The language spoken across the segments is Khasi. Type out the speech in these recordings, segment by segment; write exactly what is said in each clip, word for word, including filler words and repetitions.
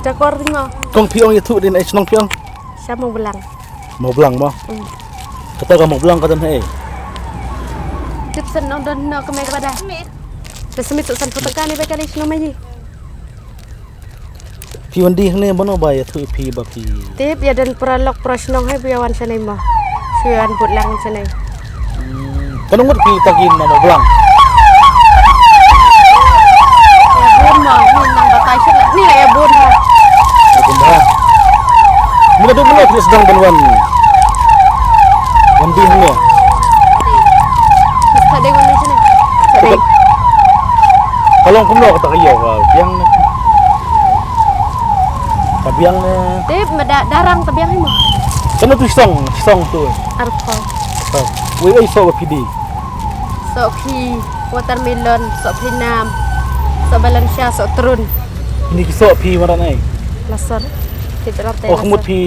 Dakor ding mo. Kong phi ong ïathuh dei na shnong phi ong? Sha Mawblang. Mawblang mo. Hmm. Kata ka Mawblang ka don haei? Tip san nong don no kmie kaba da. Te smit san putaka ne ba kali shnong mai. Phi wan dih ne mano ba ïathuh phi ba phi. Tip ïa don paralok para shnong haei ba ïa wan shane mo. Shu wan bud lang shane. Hmm. Kano ngut phi tagin na Mawblang? Ïa bun mo, ni nang batai shit lah. Ni lah ïa bun ha. Ïa bun ha. Mula duk mula phi sdang ban wan. Wan dih hangne. Sa dei wan dih sini. Sa dei. Ka long kumno kata ka ïew ka biang ne. Ka biang ne. Tip ma da darang ta biang hi mo. Kano tu song, song tu. Arphaw. Wei wei so ba phi dih. Soh phi watermelon, soh phi nam, soh balansia, soh trun. Ini ki soh phi madan ai. Lasor. Ki berat. Oh, khmut phi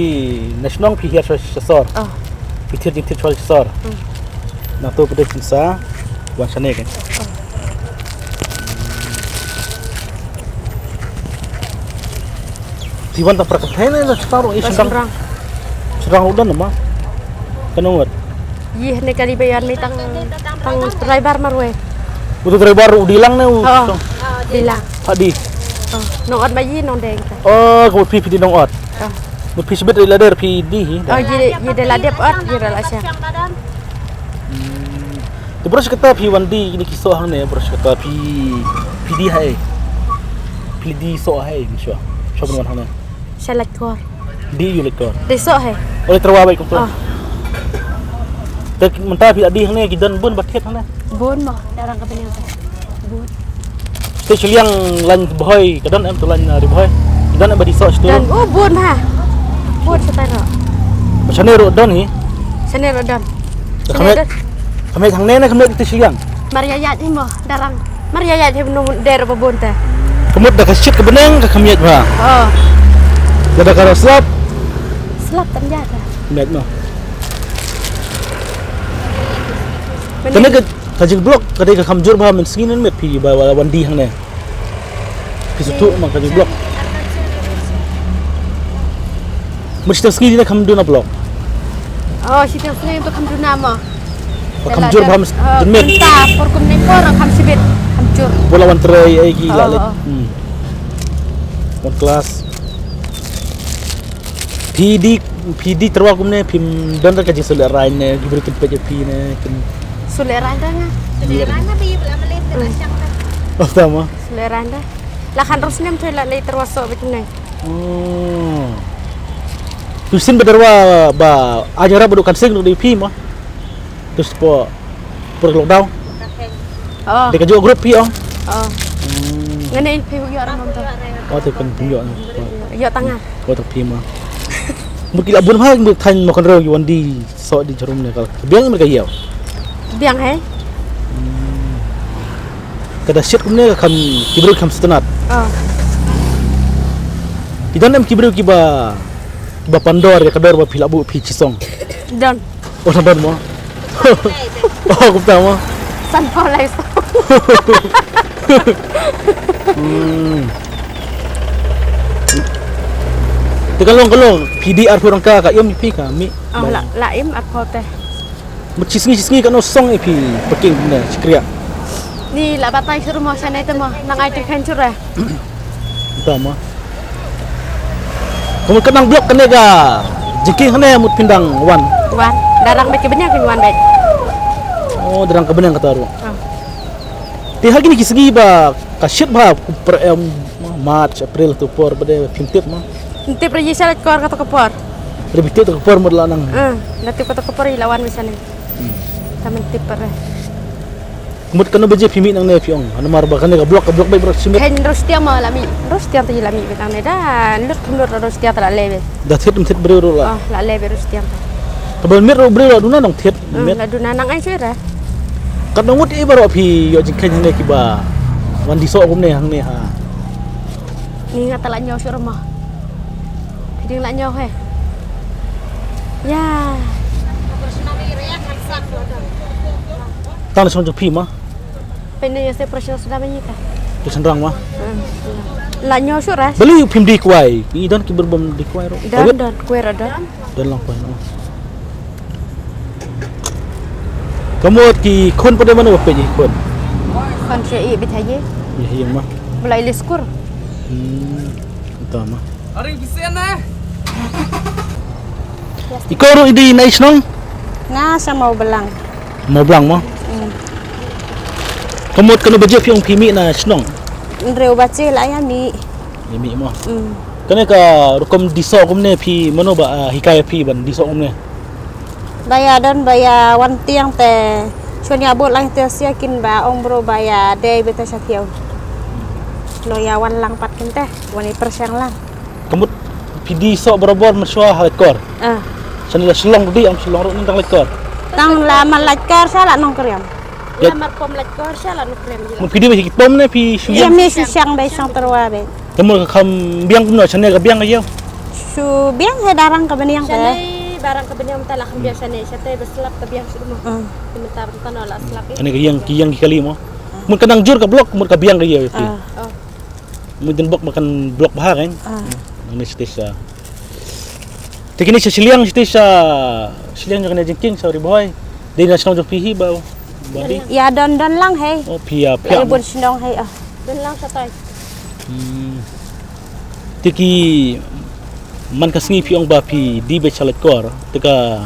na shnong phi hiar sha sor. Oh. Phi thied jingthied sha sor. Hmm. Na to pdei phin sa wan shane kan. Oh. Ti wan ta pra ka thai ne la star i sendang. Sendang udan ma. Kano wat. Yih ne kali bayan mi tang tang driver marwe. Utu driver u dilang ne u. Oh. Dilang. Adi. Oh, nong ot ma yi nong deng. Oh, ko phi phi di nong ot. Oh. Mo phi sibit la der phi di hi. Oh, yi yi de la dep ot yi la sha. Hmm. Te bro kata phi wan di ini ki soh hangne bro kata phi phi di hai. Phi di soh hai mi shwa. Shwa wan hangne. Sha Laitkor. Di yu Laitkor. Di soh hai. Oleh terwa bai kumto. Oh. Te mynta phi di hangne ki don bun ba thied hangne. Bun mo darang ka bniang. Bun. Te shiliang lain Bhoi ka don em tu lain Ri Bhoi. Ki don em ba di soh situ. Don oh bun ha. Bun setai ro. Shane ro don hi. Shane ro don. Kham ïaid hangne ne kham ïaid te shiliang. Mar ïaid hi mo darang. Mar ïaid hi nong der ba bun te. Ka mut da ka shit ka bneng ka kham ïaid ba. Oh. Da ka ro slap. Slap tam ïaid. Kham ïaid mo. Kane ka ka jingblok ka dei ka kham jur ba mynsngi ne miet phi ba wan di hangne. Phi sngewthuh ma ka jingblok. Mut shiteng sngi ne kham duna blok. Oh, shiteng sngi to kham duna mo. Ka kham jur ba mynsngi miet. Ta por kumne por kham shibit kham jur. Bola wan trei ai ki la leh. Hmm. Wan klas. Phi di phi di terwa kumne phim don ka jingsuh lehrain ne ki briew kin peit ïa phi ne kin. Suh lehrain da nga. Suh lehrain da bi bla mlin da shang da. Apa ma? Suh lehrain da. La khan ros nem thoi la lei terwa soh bit ne. Oh. Tu sin ba terwa ba aja rap du kan sing du phi ma. Tu spo. Por lockdown. Oh. Dei ka jooh group phi ong. Oh. Hmm. Ngane in phi yu aram to. Oh te kan phi yu. Yu tanga. Oh te phi ma. Mut ki la bun ha mut than ma kan ro yu wan di so di jarum ne ka. Biang mut ka yu. Biang hai. Hmm. Ka da shit kumne ka kham ki briew kham stunat. Oh. Ki don em ki briew ki ba ba pandor ya ka dor ba phi la bu phi chisong. Don. Oh, sabar mo. Oh, kumta mo. San phaw lai so. Hmm. Te ka long ka long phi di arphew rangka ka im phi ka mi. Oh, la la im arphew te. Mut shisngi shisngi ka no song i phi paking na shikria. Ni la batai shuru mo shane te mo nang ai te khan shuru. Tama. Kamu kenang blok kene ka jingkieng kene mut phin dang wan. Wan. Darang bad ki bniang phin wan bad. Oh, darang ka bniang kata ruh. Ah. Te ha kine ki sngi ba ka shit ba per em March, April tu por ba de phin tip ma. Phin tip re yi sha Laitkor kata ka por. Re phin tip kata ka por mut la nang. Ah, la tip kata ka por i la wan ba shane. Hmm. Tamen tip re. Mut kano baje phi mih nangne phi ong. Namar ba kane ka blok ka blok bai blok shimit. Khein rus tiang ma la mih. Rus tiang te la mih bad nangne da. Lut kham lut rus tiang te la lebe. Da thied thied briew ruh la. Oh, la lebe rus tiang te. Ka bal miet ruh briew la duna nong thied. Hmm, miet. La duna nang ai shuh ra. Kat nong ngut i baroh phi ïoh jingkhein hangne kiba wan di soh kumne hangne ha. Ni nga te la ñiew shuh ra ma. Phi ding la ñiew he. Ya. Tang na song jong phi ma. Pynne ïa se professional suda ma ïa ka. Ki shynrang ma. Hmm. La ñiew shuh re. Balei phim die kwai? Ngi don ki briew bym die kwai ruh. Don, don kwai ruh don. Don lang kwai ruh. Ka mut ki khun pat de mano ba peit ki khun? Khun shu ïeh beit ha ïing. Ïeh ha ïing ma. Ba la ïaleh skul. Hmm. Ita ma. Iko ruh i dei na i shnong? Nga sha Mawblang. Mawblang mo? Hmm. Ka mut kano baje phi ong phi mih na shnong? Hynriew baje la ïa mih. Ïa mih mo? Hmm. Kane ka rukom die soh kumne phi mano ba, ah, hikai phi ban die soh kumne? Ba ïa don ba ïa wan tieng te shon ïa bud lang te sia kin ba ong bro ba ïa dei beit sha thiew. Lo ïa wan lang pat kin te wan i pyrshang lang. Ka mut phi die soh barabor mynshuwa ha Laitkor. Ah. Shane la Shillong ruh dei, ym Shillong ruh, nang tang Laitkor. Tang la man Laitkor sha la Nongkriam. Ïa. La mar pom Laitkor sha la Nongkriam. Mut phi die ba ki pom ne phi shu ïa? Ïa me shu shang ba shang terwa be. Ka mut ka kham biang kumno shane ka biang ka ïew? Shu biang he darang ka bniang te. Shane barang ka bniang te la kham biang shane shate ba slap ka biang shu mo. Hmm. Te mynta mynta no la slap. Kane ka ïeng ki ïeng ki kali mo. Mut ka nang jur ka block mut ka biang ka ïew phi. Ah. Oh. Mut dang block makan block bha kan. Ah. Nang ne stage sa. Te kine sa shiliang stage sa shiliang jong kane jingkieng sa Ri Bhoi. Dei na shnong jong phi hi ba ba dei. Ïa don don lang hei. Oh phi ïa phi. Ïa bun shnong hei ah. Don lang sa tai. Hmm. Te ki man ka sngi phi ong ba phi die beit sha Laitkor te ka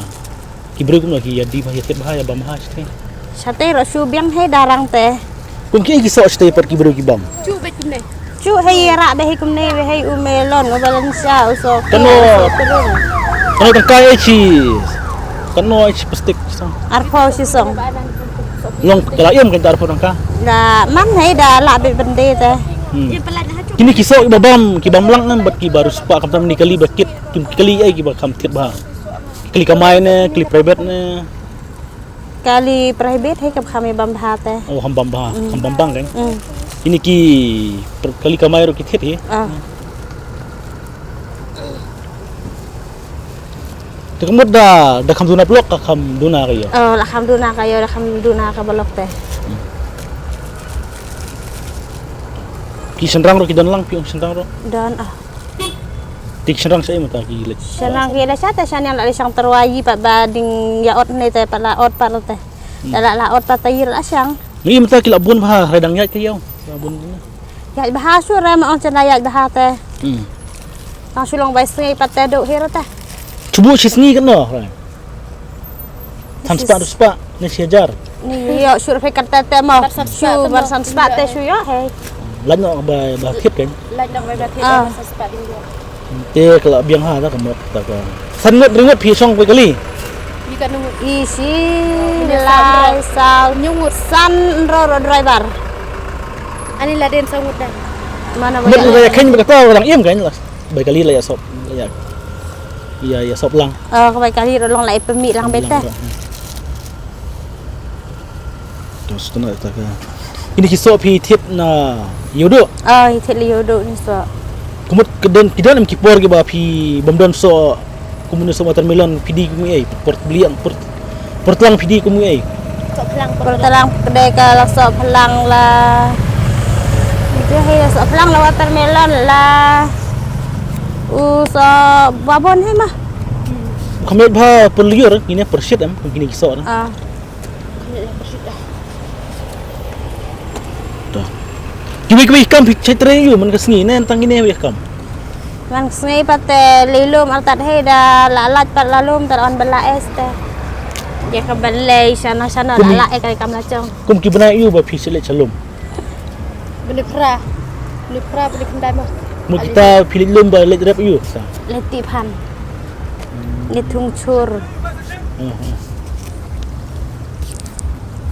ki briew kumno ki ïa die bha ïa thied bha ïa bam bha shatei. Shatei ruh shu biang hei darang te. Kum ki ki soh shatei pat ki briew ki bam. Chu beit kumne. Chu hei ïa rah beit hei kumne beit hei u melon u Valencia u soh. Kano kano tang kai chi. Kano chi plastik sa. Arphew shi song. Long ka la ïem kan arphew tang ka. Da man hei da la beit bende te. Hmm. Kini ki soh ki ba bam ki bam lang ngan bad ki baru spah kam tam ni kali ba kit ki kali ai ki ba kham thied bha. Kali kamai ne, kali private ne. Kali private hei kam kham ïa bam bha te. Oh, kham bam bha, mm, kham bam bang kan. Mm. Ini ki per-, kali kamai ruh ki thied hi. Ah. Te ka mut da, da kham duna block ka kham duna ka ïew. Oh, la kham duna ka ïew, la kham duna ka block te. Hmm. Ki shynrang ruh ki don lang, phi ong shynrang ruh. Don ah. Te ki shynrang shaei mynta ki leit? Shynrang ki leit sha te sha ne la leit shang tyrwa ïa pat ba ding ïa ot ne te pat la ot pat te. Hmm. La la ot pat te ïa la shang. Ni mynta ki la bun bha, hynrei dang ïaid ka ïew. La bun. Ïaid bha shu re ma ong chen la ïaid bha te. Hmm. Tang shu long bai sngi pat te duk hi re te. Shu buh shi sngi katno re? San spah, dua spah ne shi hajar. Ni ïoh shu re phi kat te te mo. Bar san spah te mo. Shu bar san spah te shu ïoh hei. Lait noh ba, ba thied kan. Lait noh ba, ba thied. Ah. Bar san spah ding ïoh. Te ka la biang ha ta ka mot ta ka. San ngut ri ngut phi shong kawei kali. Ïa ka ngut. Ishi lai saw. Hynñiew ngut. San ynro ro driver. Ani la den saw ngut dan. Mana ba ïa. Mut la ïa khein ba kata ba dang im kan la. Ba kali la ïa sop la ïa. Ïa, ïa sop lang. Oh, kawei kali ruh long la ïa pynmih lang beit te. Lang ruh. To sdang ïa ta ka. Ini ki soh phi thied na ïewduh? Oh, i thied la ïewduh ni soh. Ka mut ka don, ki don em ki por kiba phi bym don soh, kum une soh watermelon phi die kum ei, por bliang, por, por tlang phi die kum ei. Soh phlang, por tlang phi die ka la soh phlang la. Itu hei la soh phlang la watermelon la. U soh babon hei ma. Kham ïaid bha por lyiur, kine por shit em, kine ki soh na. Ah. To. Kiwei kiwei kam phi trei ïa u man ka sngi ne tang kine wei kam. Man ka sngi pat te lei lum artat hei da la lait pat la lum tar on bala es te. Ïa ka balei shana shana la la e ka kam la chong. Kum ki bnai ïa u ba phi shu leit sha lum. Bnai phra. Bnai phra bnai khyndai mo. Mut kita phi leit lum ba leit rep ïa u sa. Leit tih phan. Leit thung chur. Hmm, hmm.